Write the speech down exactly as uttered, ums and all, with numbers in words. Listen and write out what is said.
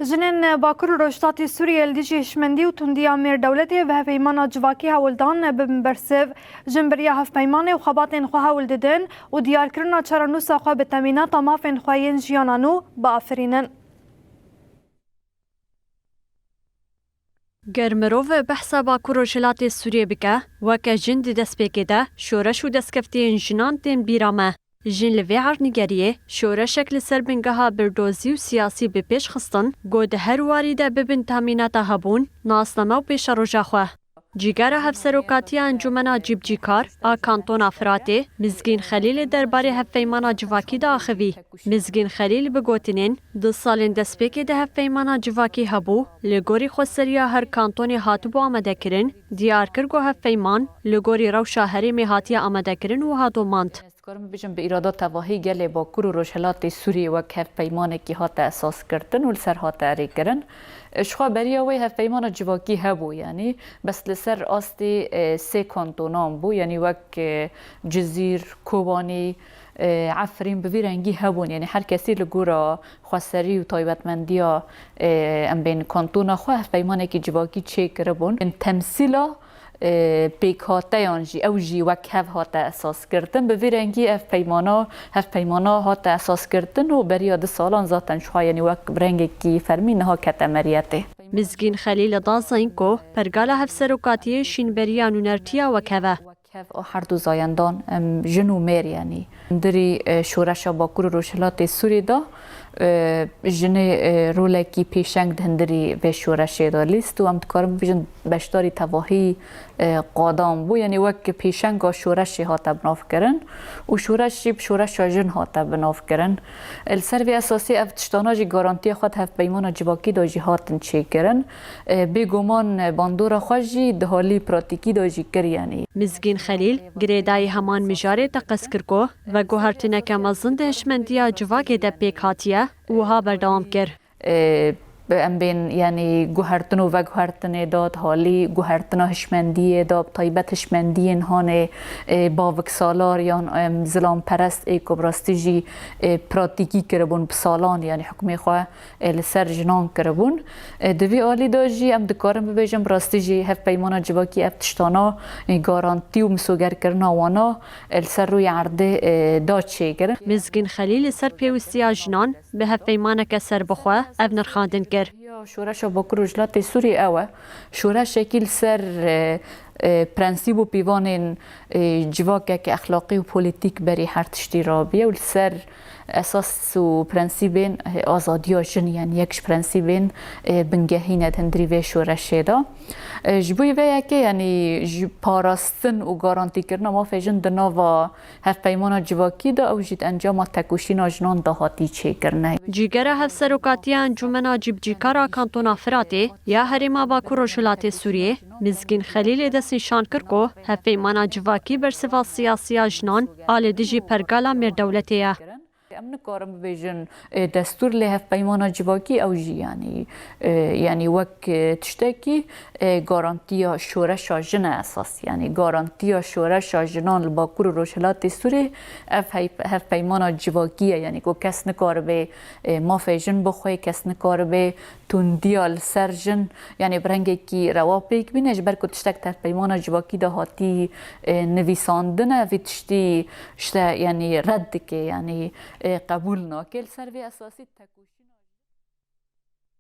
Jinên Bakur û Rojhilatê Sûriyê li dijî hişmendî û tundiya mêr dewletê bi hevpeymana civakî hewl dan bibin bersiv. Jin beriya hevpeymanê û xebatên xwe hewl didin û diyarkirina çarenûsa xwe bi temînata mafên xwe yên jiyana nû biafirînin. Ger mirov behsa Bakur Rojhilatê Sûriyê bike, weke jin di destpêkê de şoreş û destkeftiyên jinan tên bîra me. Jin li vê erdnigeriyê şoreşek li ser bingeha birdozî û siyasî bi pêş xistin, ku di her warî de bibin temînata hebûn, nasname û pêşeroja xwe. Cîgera Hevserokatiya Encûmena Cîbicîkar a Kantona Firatê, Mizgîn Xelîl li derbarê hevpeymana civakî diaxivî. Mizgîn Xelîl bi gotinên, du salên destpêkê de hevpeymana civakî hebû, li gorî xweseriya her kantonê hatibû amadekirin, diyar kir ku hevpeyman li gorî rewşa herêmê hatiye amadekirin û wiha domand. Ez dikarim bibêjim, bi îrada tevahî gelê Bakur û Rojhilatê Sûriyê wek hevpeymanekî hate esas girtin û li ser hate erêkirin. Ji xwe beriya wê hevpeymana civakî hebû, yanî bes li ser astê, e, sê kantonan bû, yanî wek, e, Cizîr, Kobanî, e, Efrîn bi vî rengî hebûn. Yanî her kesî li gora xweserî û taybetmendiya, e, em bên kantona xwe hevpeymanekî civakî çêkiribûn. Temsîla, e, pêkhateyan jî, ew jî wek hev hate esas girtin. Bi vî rengî ev peymana, hevpeymana hate esas girtin û beriya du salan zaten ji xwe, yanî wek bi rengekî fermî niha kete meriyetê. Mizgîn Xelîl da zayîn ku pergala hevserokatiyê şînberiya nûnertiya wek hev e. Kev a her du zayendan, em jin û mêr, yanî hundirî, e, şoreşa Bakur û Rojhilatê Sûriyê de, e, jinê, e, rolekî pêşeng di hundirî vê şoreşê de lîst û em dikarin bibêjin beşdarî tevahî, e, qadan bû. Yanî wek pêşenga şoreşê hate binavkirin û şoreş jî bi şoreşa jin hate binavkirin. E, li ser vê esasî ev tiştana jî garantiya xwe di hevpeymana civakî de jî hatin çêkirin. E, bêguman, e, bandora xwe jî di halî pratîkî de jî kir, yanî. Mizgîn Xelîl girêdayî heman mijarê teqez kir ku veguhertineke mezin di hişmendiya civakê de pêk hatiye û wiha berdewam kir. E, em bên, yanî guhertin û veguhertinê de, di halî guhertina hişmendiyê de, bi taybet hişmendiyên hanê, e, baviksalar yan, em, zilamperest ê ku bi rastî jî, e, pratîkî kiribûn bi salan, yanî hukmê xwe e, li ser jinan kiribûn. E, di vî alî de jî em dikarin bibêjin, bi rastî jî hevpeymana civakî ev tiştana, e, garantî û misogerkirina wana, e, li ser rûyê erdê, e, da çêkirin. Mizgîn Xelîl li ser pêwîstiya jinan bi hevpeymaneke serbixwe ev nirxandin kir. Ya şoreşa Bakur Rojhilatê Sûriyê ew e. Şoreşekî li ser, e, e, prensîb û pîvanên, e, civakeke exlaqî û polîtîk berî her tiştî rabiye û li ser esas û prensîbên, e, azadiya jin, yanî yek ji prensîbên, e, bingehîn e di hundirî vê şoreşê de. E, ji bo vê yekê, yanî ji parastin û garantîkirina mafê jin di nava hevpeymana civakî de, ew jî di encama tekoşîna jinan de hatî çêkirine. Cîgera Hevserokatiya Encûmena Cîbicîkar a Kantona Firatê ya Herêma Bakur Rojhilatê Sûriyê, Mizgîn Xelîlê destnîşan kir ku hevpeymana civakî bersiva siyasiya jinan a li dijî pergala mêrdewletê ye. Em nikarin bibêjin, e, destûr lê hevpeymana civakî ew jî, yanî, e, yanî wek, e, tiştekî, e, garantiya şoreşa jin e esas. Yanî garantiya şoreşa jinan li Bakur û Rojhilatê Sûrê ev heyp-, hevpeymana civakî ye. Yanî ku kes nikaribe, e, mafê jin bixwe, kes nikaribe tundiya li ser jin, yanî bi rengekî rewa pêk bîne, ji ber ku tiştek di hevpeymana civakî de hatî, e, nivîsandine, vî tiştî işte, yanî red dike, yanî, e, qebûl nake. Li ser vê esasî tekoşîn.